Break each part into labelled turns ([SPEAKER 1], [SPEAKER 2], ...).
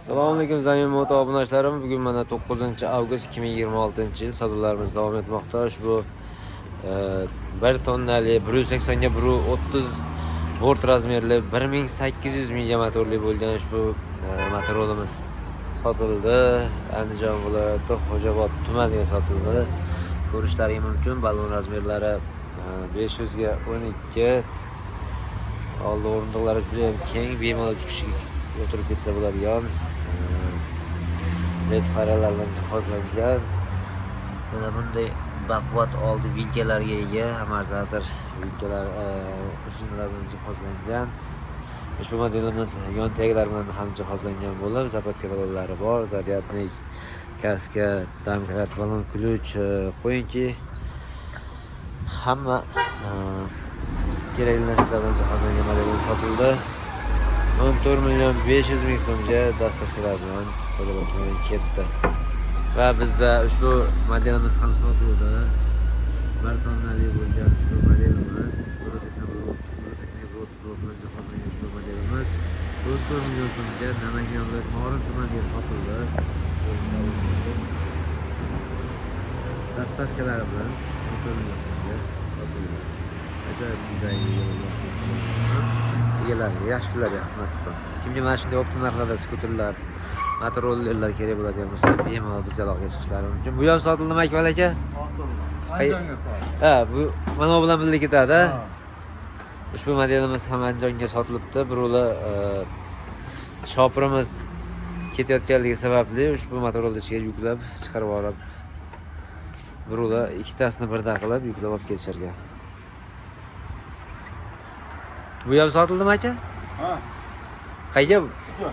[SPEAKER 1] Assalomu alaykum, Zamin Moto obunachilarim. Bugun mana 9 avgust 2026 yil savdolarimiz davom etmoqda. Ushbu 1 tonnali 180 ga 130 bort razmerli 1800 mega motorli bo'lgan ushbu motorolimiz sotildi. Andijon viloyati Xo'jaobod tumaniga sotildi. Ko'rishlaring mumkin, balon razmerlari 500 ga 12, oldi o'rindiqlari juda ham keng, bemalol uch kishi o'tirib ketsa bo'ladigan led faralar bilan jihozlangan. Mana bunday baquvvat oldi vilkalarga ega, amortizator vilkalar, prujinalar bilan jihozlangan. Ushbu modelimiz yon taglar bilan ham jihozlangan bo'lib, запаска balonlari bor, зарядник, kaska, домкрат, balon ключ, qo'yingki, hamma kerakli narsalar bilan jihozlangan modelimiz sotildi. 14 million 500 ming so'mga доставка lar bilan Xo'jaobod tumaniga ketdi. Va bizda ushbu modelimiz ham sotildi. 1 tonnali bo'lgan ushbu modelimiz 180 180 ga 130 bilan jihozlangan ushbu modelimiz 14 million so'mga Namangan viloyati Norin tumaniga sotildi. Ko'rishlaringiz mumkin. Доставка lari bilan 14 million so'mga sotildi. Ajoyib dizaynga ega bo'lgan ushbu modelimiz ham egalariga yaxshi kunlarga xizmat qilsin. Kimga mana shunday оптом narxlarda skuterlar, motorollerlar kerak bo'ladigan bo'lsa, bemalol biz aloqaga chiqishlari mumkin. Bu ham sotildimi, Akmal aka?
[SPEAKER 2] Andijonga sotildi.
[SPEAKER 1] Ha, bu mana bu bilan birga ketadi. Ushbu modelimiz ham Andijonga sotilibdi. Birovlar shopirimiz ketayotganligi sababli ushbu motorolni ichiga yuklab chiqarib olib, birovlar ikkitasini birdan qilib yuklab olib ketisharkan. Bu ham sotildimi, aka?
[SPEAKER 2] Ha.
[SPEAKER 1] Qayga?
[SPEAKER 2] Shu.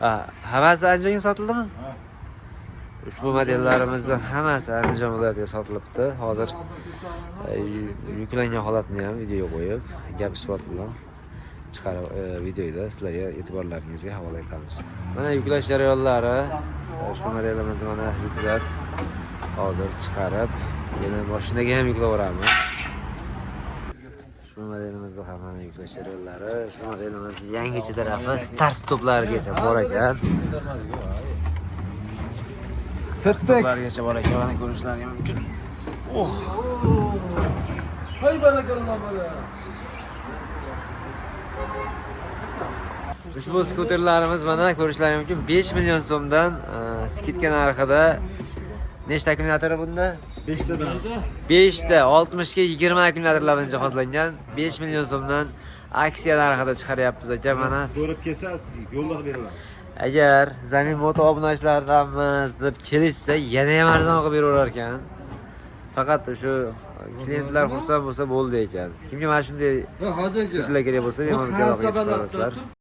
[SPEAKER 1] Ha, hammasi Andijonga sotildimi?
[SPEAKER 2] Ha.
[SPEAKER 1] Ushbu modellarimizni hammasi Andijon viloyatiga sotilibdi. Hozir yuklangan holatini ham videoga qo'yib, gap isbot bilan chiqarib, videoda sizlarga e'tiborlaringizga havola etamiz. Mana yuklash jarayonlari, ushbu modelimizni mana yuklab, hozir chiqarib, yana mashinaga ham yuklaveramiz. Ushbu modelimizni ham mana yuklash jarayonlari, ushbu modelimiz yangicha tarafi start stoplarigacha bor ekan. Start stoplarigacha bor ekan, mana ko'rishlaring mumkin.
[SPEAKER 2] Hay barakalloh bala.
[SPEAKER 1] Ushbu skuterlarimiz mana ko'rishlaring mumkin 5 million so'mdan скидка narxida. Nechta akkumulyatori bunda?
[SPEAKER 2] 5 tadan.
[SPEAKER 1] 5 ta 60 ga 20 akkumulyatorlar bilan jihozlangan 5 million so'mdan aksiya narxida chiqaryapmiz, aka, mana.
[SPEAKER 2] Ko'rib kelsa, yo'lda beraman.
[SPEAKER 1] Agar Zamin Moto obunachilaridanmiz deb kelishsa, yana ham arzon qilib beraverar ekan. Faqat o'sha klientlar xursand bo'lsa bo'ldi ekan. Kimga mana shunday
[SPEAKER 2] Hozirchi.
[SPEAKER 1] skuterlar kerak bo'lsa, bemalol aloqaga chiqa olasizlar.